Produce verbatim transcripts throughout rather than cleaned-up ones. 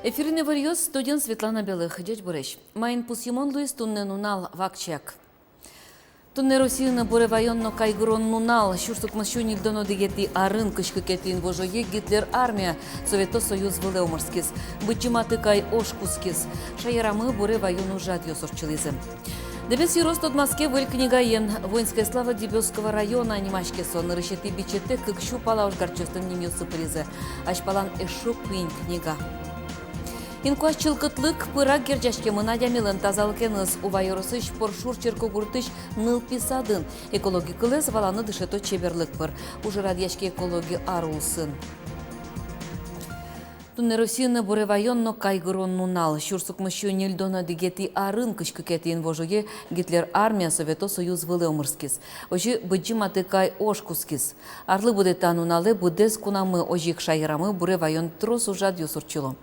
Эфирын иворъёс, студиын Светлана Белых. Ӟечбуресь! Маин пусйымон луиз туннэ нунал вакчияк. Туннэ Россиын буре ваён но кайгырон нунал. Сюрс укмыссю ньыльдон одӥгетӥ арын, кызь кыкетӥ инвожое, Гитлер армия Совето Союз вылэ омырскиз. Быдӟым Атыкай ож кутскиз. Шаерамы буре ваён ужрадъёс ортчылӥзы. Дэбес ёрос тодматске выль книгаен. «Воинская слава Дебёсского района» нимаське со. Нырысетӥ бичетэ кык сю пала ожгарчиослэн нимъёссы пыризы. Азьпалан эшшо куинь книга. Инкуазь чылкытлык пырак герӟаськемын адямилэн тазалыкеныз. Ува ёросысь Поршур черкогуртысь нылпи садын экологи кылэз валаны дышето чеберлык пыр. Ужрадъяське экологи ар улсын. Туннэ Россиын буре ваён но кайгырон нунал. Сюрс укмыссю ньыльдон одӥгетӥ арын, кызь кыкетӥ инвожое, Гитлер армия Совето Союз вылэ омырскиз. Озьы Быдӟым Атыкай ож кутскиз. Арлы быдэ та нуналэ быдэс кунамы, озьы ик шаерамы буре ваён трос ужрадъёс ортчыло.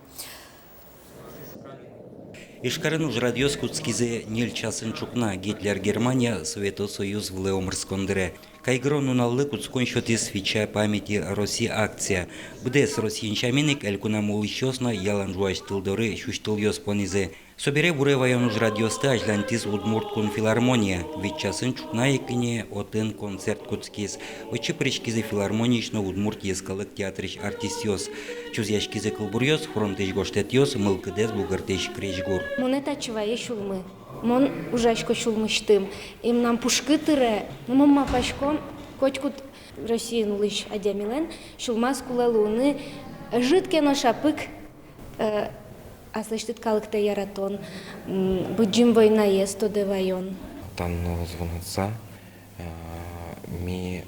Ижкарын ужрадъёс кутскизы ньыль часын ӵукна, Гитлер Германия Совето Союз вылэ омырскон дыре. Кайгырон нуналлы кутскон сётӥз «Свеча памяти России» акция. Быдэс Россиын сямен ик, элькунамы улӥсьёс но ялан ӝуась тыл доры сюсьтылъёс понӥзы. Собере буре ваён ужрадъёсты азьлантӥз Удмурт кун филармония. Вить часын ӵукна ик ини отын концерт кутскиз. Отчы пыриськизы филармониысь но Удмурт йӧскалык театрысь артистъёс. Чузъяськизы кылбуръёс, фронтысь гожтэтъёс, мылкыдэз бугыртӥсь крезьгур. Монэ татчы вае сюлмы. Мон ужасько сюлмысьтым. И мынам пушкы тыре, но мон малпасько, котькуд Россиын улӥсь адямилэн сюлмаз кулэ луыны ӧжыт ке но шапык, э, аслэсьтыд калыктэ яратон, м, быдӟым войнаез тодэ ваён. Та нуналэз вунэтыса, э, ми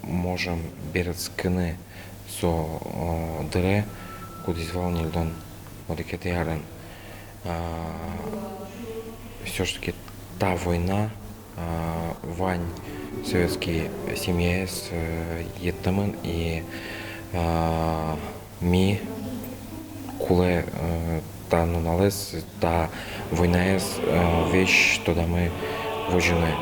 можем берытскыны со, э, дыре, кудӥз вал ньыльдон одӥгетӥ арын. Э, всё ж таки та война, э, вань советский семьяез, э, йӧттэмын и, э, ми кулэ, э, та нуналэз, та войнаез, э, весь тодамы возьыны.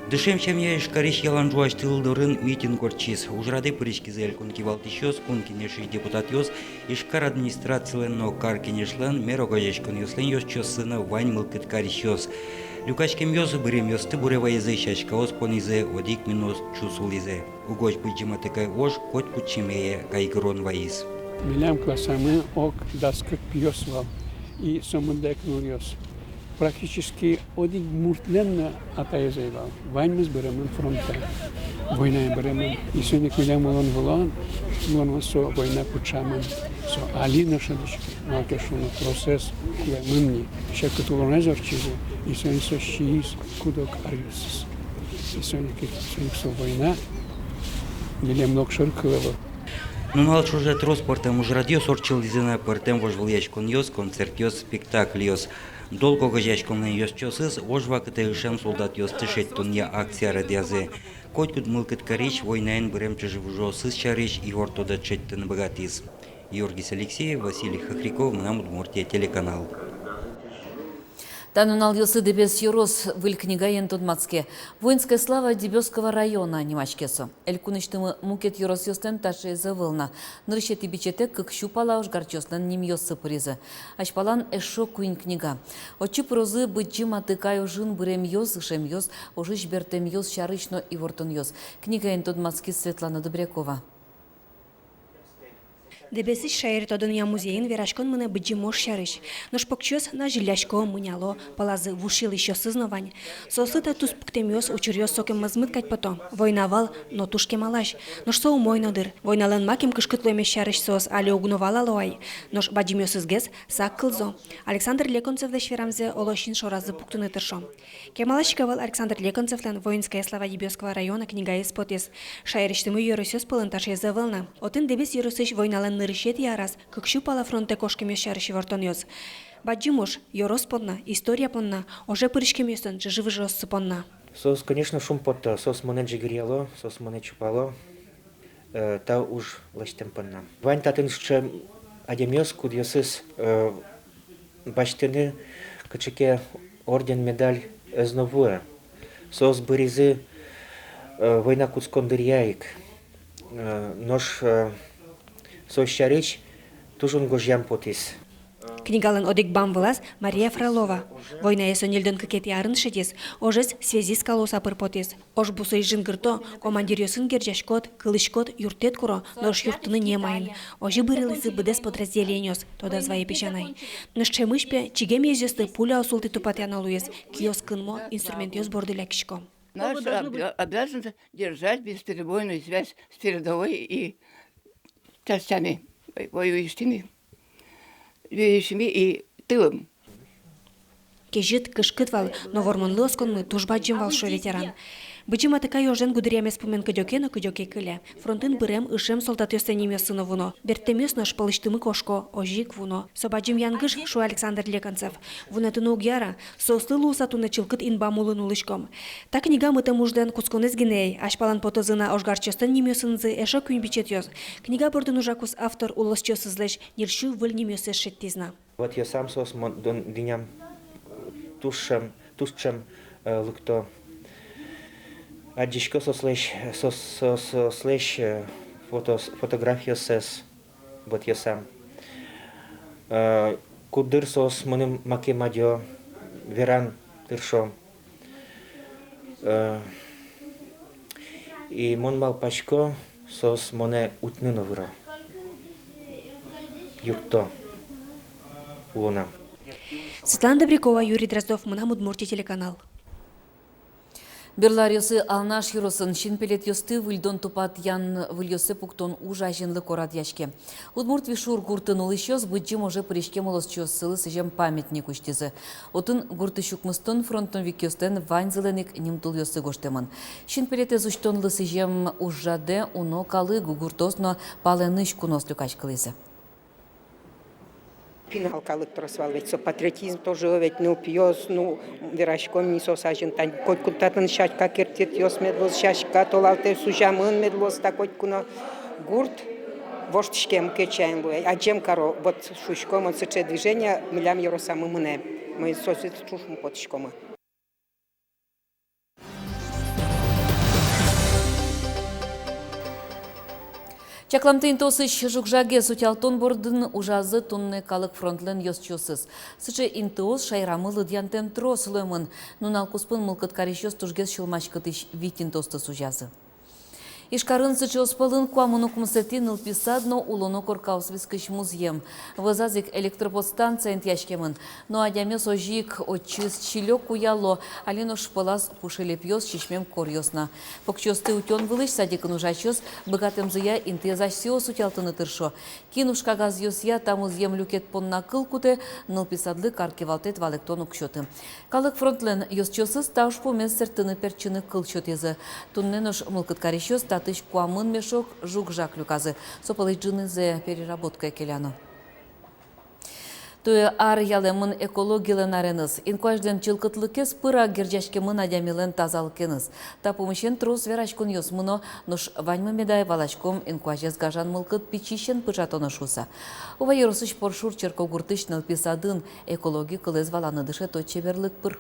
Дышем сямъя Ижкарысь ялан ӝуась тыл дорын митинг ортчиз. Ужрадэ пыриськизы элькун кивалтӥсьёс, Кун Кенешысь депутатъёс, Ижкар администрацилэн но Кар Кенешлэн, мер огазеяськонъёслэн ёзчиоссы но вань мылкыд карисьёс. Люкаськемъёс быремъёсты буре вайизы, сяськаос понӥзы, одӥг минут чус улӥзы. Угось Быдӟым Атыкай ож котькуд семьяе кайгырон вайиз. Милям классамы ог дас кык пиос вал, и сомында ик нылъёс. Практически одӥг муртлэн но атаез ӧй вал. Ваньмыз быремын фронтэ. Войнаын быремын. И соин ик милям улон-вылон, улон-вылон со война пыӵамын. Со али но шӧдӥське. Малы ке шуоно, тросэз кулэмын ни. Секыт улонэз ортчиз, и соин со сииз куд-ог аръёсыз. И соин ик, соин ик со война милемлы огшоры кыл ӧвӧл. Нунал ӵоже трос пӧртэм ужрадъёс ортчылӥзы на: пӧртэм вожвылъяськонъёс, концертъёс, спектакльёс. Долг огазеяськонлэн ёзчиосыз ож вакытэ ышем солдатъёсты шедьтонъя акция радъязы. Котькуд мылкыд карись войнаын бырем чыжы-выжыосыз сярысь ивор-тодэт шедьтыны быгатӥз. Георгий Алексеев, Василий Хохряков, «Мынам Удмуртие» телеканал. Та нуналъёсы Дэбес ёрос выль книгаен тодматске. «Воинская слава Дебёсского района» нимаське со. Элькунысьтымы мукет ёросъёслэн таӵеез ӧвӧл на. Нырысетӥ бичетэ кык сю пала ожгарчиослэн нимъёссы пыризы. Азьпалан эшшо куинь книга. Отчы пырозы Быдӟым Атыкай ожын быремъёс, ышемъёс, ожысь бертэмъёс сярысь но ивортонъёс. Книгаен тодматскиз Светлана Добрякова. Дэбесысь шаертодонъя музейын вераськон мынэ Быдӟым ож сярысь. Нош покчиос на азьыллясько, мыняло, пӧлазы вуж йылӥсьёсыз но вань. Соослы та туспуктэмъёс, учыръёс сокем мӧзмыт кадь пото. Война вал, но туж кемалась. Нош со умой но, дыр. Войналэн макем кышкыт луэмез сярысь соос али уг но валало ай. Нош бадӟымъёсызгес сак кылзо. Александр Леконцевлэсь верамзэ, оло, син шоразы пуктыны тыршо. Кемалась ик ӧвӧл Александр Леконцевлэн «Воинская слава Дебёсского района» книгаез потӥз. Шаерысьтымы ёросъёс пӧлын таӵеез ӧвӧл на. Отын Дэбес ёросысь войналэн нырысетӥ араз кык сю пала фронтэ кошкемъёс сярысь ивортонъёс. Бадӟым ож ёрос понна, история понна, оже пыриськемъёслэн чыжы-выжыоссы понна. Соос, конечно, шумпотто, соос монэ ӟыгыръяло, соос монэ чупало, э, та уж лэсьтэм понна. Вань татын сыӵе адямиос, кудъёсыз, э, басьтыны кыӵе ке орден, медаль ӧз но вуэ. Соос быризы, э, война кутскон дыръя ик. Э, нош, э, соос сярысь туж ик гожъям потӥз. Книгалэн одӥг бам вылаз Мария Фролова. Войнаез со ньыльдон кыкетӥ арын шедиз, ожез связистка луыса пыр потӥз. Ож бусыысь жингырто: командиръёсын герӟаськод, кылӥськод, юрттэт куро, нош юрттыны не маин. Озьы быръылӥзы быдэс подразделениос, — тодаз вае песянай. Нош ӵемысь, пе, чигем ёзъёсты пуляос ултӥ тупатъяно луиз, киос кынмо, инструментъёс борды лякисько. Наш обя-, обязан держать бесперебойную связь с передовой и частями, воюющими, воюющими и тылом. Кезьыт, кышкыт вал, но вормонлы осконмы туж бадӟым вал, шуэ ветеран. Быдӟым Атыкай ожен гудыръямез пумен кыдёке но кыдёке кыле. Фронтын бырем, ышем солдатъёслэн нимъёссы но вуно. Берттэмъёс нош пӧлысьтымы кошко, озьы ик вуно. Со бадӟым янгыш, шуэ Александр Леконцев. Вунэтыны уг яра, соослы луыса туннэ чылкыт инбам улын улӥськом. Та книга мытэм ужлэн кутсконэз гинэ ӧй, азьпалан потозы на ожгарчиослэн нимъёсынызы эшшо куинь бичетъёс. Книга бордын ужакуз автор улосчиосызлэсь ньыльсю выль нимъёссэс шедьтӥз на. Вот йӧсам соос мон-, дон-, дуннеям туж ӵем, туж ӵем, э, лыкто. Адӟисько соослэсь, соос-, соос-, соослэсь, э, фотос-, фотографиоссэс. Вот йӧсам. Э, кудыр соос мыным маке мадё, веран тыршо. Э, и мон малпасько, соос монэ утьыны но выро. Юртто улонам. Светлана Добрякова, Юрий Дроздов, «Мынам Удмуртие» телеканал. Берло аръёсы Алнаш ёросын синпелетъёсты выльдон-тупатъян выльёссэ пуктон уж азинлыко радъяське. Удмурт Вишур гуртын улӥсьёс Быдӟым оже пыриськем улосчиослы сӥзем памятник усьтӥзы. Отын гуртысь укмыстон фронтовикъёслэн ваньзылэн ик нимтулъёссы гожтэмын. Синпелетэз усьтонлы сӥзем ужрадэ уно калык, гуртоос но палэнысь куноос люкаськылӥзы. Пинал калык трос вал ведь, со патриотизм тоже ведь, нылпиос, ну, вераськом ни соос азьын, тань котькуд татын сяська керттэтъёс мед луоз, сяська толалтэ сузямын мед луоз та котьку но. Гурт воштӥськем, кечаен луэ, адӟем каро, вот шуиськом, вот сыӵе движение милям ёросамы мынэ, ми соосыз туж шумпотӥськомы. Чакламтэ интыосысь жуг-жагез утялтон бордын ужазы туннэ калык фронтлэн ёзчиосыз. Сыӵе интыос шаерамы лыдъянтэм трос луэмын. Нунал куспын мылкыд карисьёс тужгес сюлмаськытӥсь вить интыосты сузязы. Ижкарын сыӵеос пӧлын куамын укмысэтӥ нылпи сад но улоно коркаос вискысь музъем. Вӧзаз ик электроподстанция интыяськемын. Но адямиос озьы ик отчы силёк куяло, али нош пӧлаз пушелепъёс, сисьмем коръёс на. Покчиосты утён вылысь садикын ужасьёс быгатэмзыя интыез асьсэос утялтыны тыршо. Кин уж кагазъёсъя та музъем люкет понна кыл кутэ, нылпи садлы кар кивалтэт валэктон уг сёты. Калык фронтлэн ёзчиосыз та ужпумез сэрттыны-пертчыны кыл сётӥзы. Туннэ нош мылкыд карисьёс татысь куамын мешок жуг-жаг люказы. Со пӧлысь ӝынызэ переработкае келяно. Туэ ар ялэмын экологилэн ареныз. Инкуазьлэн чылкытлыкез пырак герӟаськемын адямилэн тазалыкеныз. Та пумысен трос вераськонъёс мыно, нош ваньмы меда ай валаськом инкуазез гажан мылкыд пичиысен пыӵатоно шуыса. Ува ёросысь Поршур черкогуртысь нылпи садын экологи кылэз валаны дышето чеберлык пыр.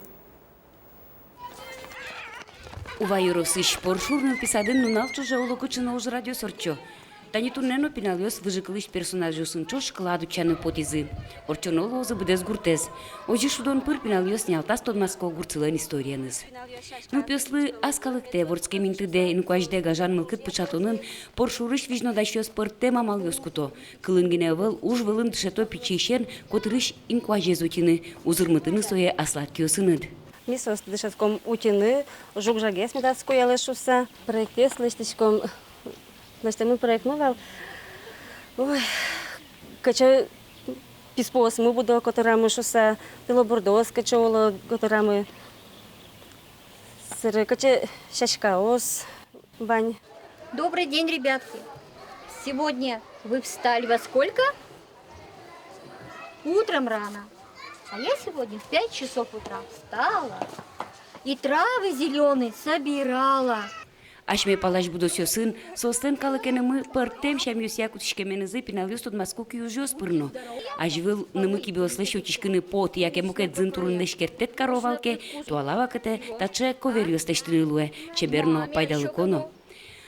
Ува ёросысь Поршур нылпи садын нунал ӵоже оло кыӵе но ужрадъёс ортчо. Тани туннэ но пиналъёс выжыкылысь персонажъёсын ӵош кылад утчаны потӥзы. Ортчоно луозы быдэс гуртэз. Озьы шудон пыр пиналъёс нялтас тодматско гуртсылэн историеныз. Нылпиослы ас калыктэ, вордскем интыдэ, инкуазьдэ гажан мылкыд пыӵатонын Поршурысь визьнодасьёс пӧртэм амалъёс куто. Кылын гинэ ӧвӧл, уж вылын дышето пичиысен котырысь инкуазез утьыны, узырмытыны сое аслад киосыныд. Ми соосты дышетском утьыны, жуг-жагез медаз куялэ шуыса. Проектэз лэсьтӥськом, лэсьтэмын проектмы вал. Ой, кыӵе писпуосмы будо котырамы шуыса, тылобурдоос кыӵе уло котырамы. Сэре кыӵе сяськаос вань. Добрый день, ребятки! Сегодня вы встали во сколько? Утром рано. А я сегодня в пять часов утра встала и травы зелёные собирала. Асьме палась будосъёсын соослэн калыкенымы пӧртэм сямъёсъя кутӥськеменызы пиналъёс тодматско киужъёс пыр но. Азьвыл нымы-кибыослэсь утиськыны пот яке мукет зын турынлэсь керттэт каро вал ке, туала вакытэ таӵе коверъёс лэсьтыны луэ, чебер но, пайдалыко но.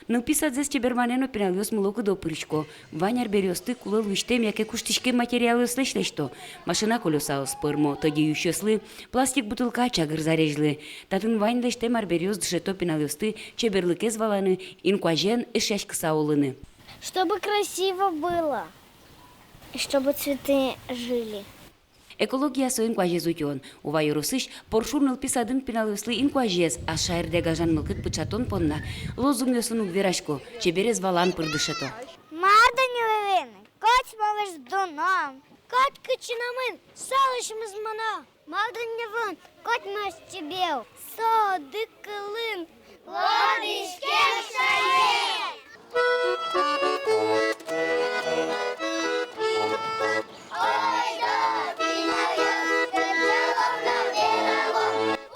Нылпи садзэс чеберманэ но пиналъёс мылокыдо пырисько. Вань арбериосты кулэ луисьтэм яке куштӥськем материалъёслэсь лэсьто. Машина колёсаос пӧрмо тӧдьы юсьёслы, пластик бутылка чагыр зарезьлы. Татын вань лэсьтэм арбериос дышето пиналъёсты чеберлыкез валаны, инкуазен эшъяськыса улыны. Чтобы красиво было. И чтобы цветы жили. Экология — со инкуазез утён. Ува ёросысь Поршур нылпи садын пиналъёслы инкуазез, ас шаерде гажан мылкыд пыӵатон понна лозунгъёсын уг верасько, чеберез валан пыр дышето. Мар дунне вылын котьмалысь дуно, котькытчы номыр солэсь мӧзмоно. Мар дунне вылын котьмалысь чебер, со одӥг кылын: луэ иськем шаер.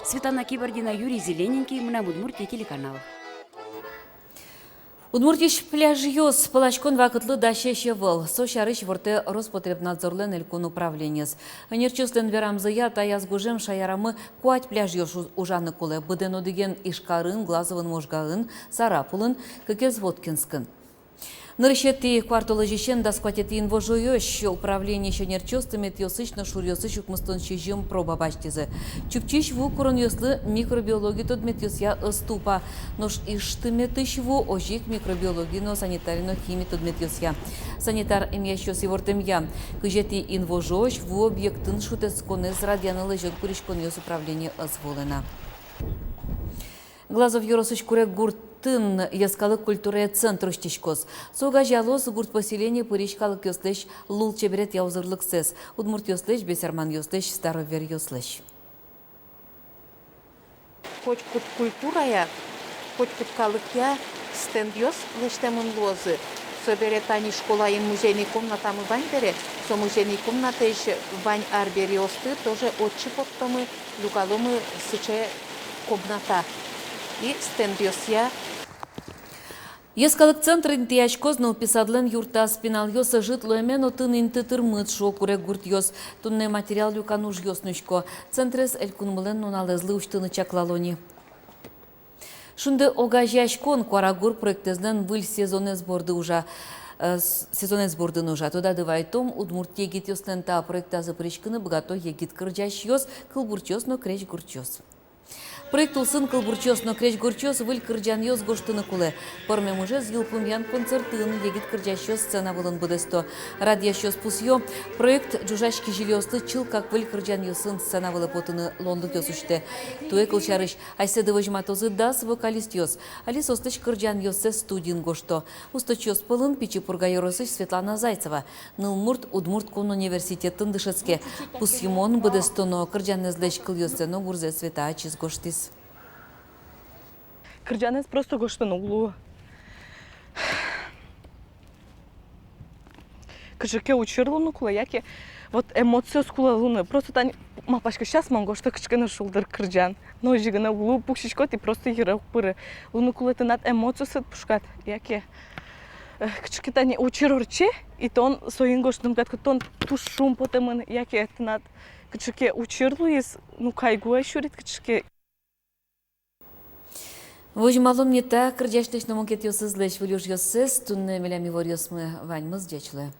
Светлана Кибардина, Юрий Зелененький, «Мынам Удмуртие» телеканал. Удмуртиысь пляжъёс пыласькон вакытлы дасесь ӧвӧл. Со сярысь ивортэ Роспотребнадзорлэн элькун управлениез. Ӧнерчиослэн верамзыя, та яз гужем шаерамы куать пляжъёс уж-, ужаны кулэ. Быдэн одӥген Ижкарын, Глазовын, Можгаын, Сарапулын, кыкез Воткинскын. Нырысетӥ куартолэзьысен дас куатетӥ инвожоозь управлениысь ӧнерчиос тыметъёсысь но шуръёсысь укмыстон сизьым проба басьтӥзы. Чупчись ву куронъёслы микробиологи тодметъёсъя ӧз тупа. Нош ижтыметысь ву озьы ик микробиологи но санитари но хими тодметъёсъя. Санитар эмъясьёс ивортэмъя, кызетӥ инвожоозь ву объектын шутэтсконэз радъяны лэзён куриськонъёс управление ӧз вуылэ на. Глазов ёросысь Куреггуртын йӧскалык культурая центр усьтӥськоз. Со огазеялоз гурт поселение пырись калыкъёслэсь лулчеберетъя узырлыксэс, удмуртъёслэсь, бесерманъёслэсь, староверъёслэсь. Котькуд культурая, котькуд калыкъя стендъёс лэсьтэмын луозы. Собере тани школаын музейный комнатамы вань бере, со музейный комнатаысь вань арбериосты тоже отчы поттомы, люкаломы сыӵе комната и стендъёсъя. Йӧскалык центр интыяськоз нылпи садлэн юртаз. Пиналъёс ӧжыт луэмен отын инты тырмыт, шуо куреггуртъёс. Туннэ материал люкан ужъёс нуисько. Центрез элькунмылэн нуналэзлы усьтыны чаклало ни. «Шунды» огазеяськон «Куарагур» проектэзлэн выль сезонэз борды ужа, э, с-, сезонэз бордын ужа. Тодады вайтом, удмурт егитъёслэн та проектазы пыриськыны быгато егит кырӟасьёс, кылбурчиос но крезьгурчиос. Проект улсын кылбурчиос но крезьгурчиос выль кырӟанъёс гожтыны кулэ. Пӧрмем ужез йылпумъян концертын егит кырӟасьёс сцена вылын быдэсто. Радъясьёс пусъё: проект ӝужась кизилиослы чылкак выль кырӟанъёсын сцена вылэ потыны луонлыкъёс усьтэ. Туэ, кылсярысь, асьсэды возьматозы дас вокалистъёс. Али соослэсь кырӟанъёссэс студиын гожто. Усточиос пӧлын Пичи Пурга ёросысь Светлана Зайцева. Нылмурт Удмурт кун университетын дышетске. Пусйымон, быдэстоно кырӟанэзлэсь кылъёссэ но гурзэ Света ачиз гожтӥз. Кырӟанэз просто гожтыны уг луы. Кыӵе ке учыр луыны кулэ, яке вот эмоциос кулэ луыны. Просто тани малпасько, сейчас мон гожто кыӵе ке но шулдыр кырӟан. Но озьы гинэ уг луы, пуксиськод и просто йыре уг пыры. Луыны кулэ тынад эмоциосыд пушкад, яке, э, кыӵе ке тани учыр ортче, и тон соин гожтыны быгатӥськод, тон туж шумпотэмын, яке тынад кыӵе ке учыр луиз, ну, кайгуэ сюрид кыӵе ке. Возьмалом ни та кырӟасьлэсь но мукетъёсызлэсь выль ужъёссэс. Туннэ милям иворъёсмы ваньмыз. Ӟеч луэ.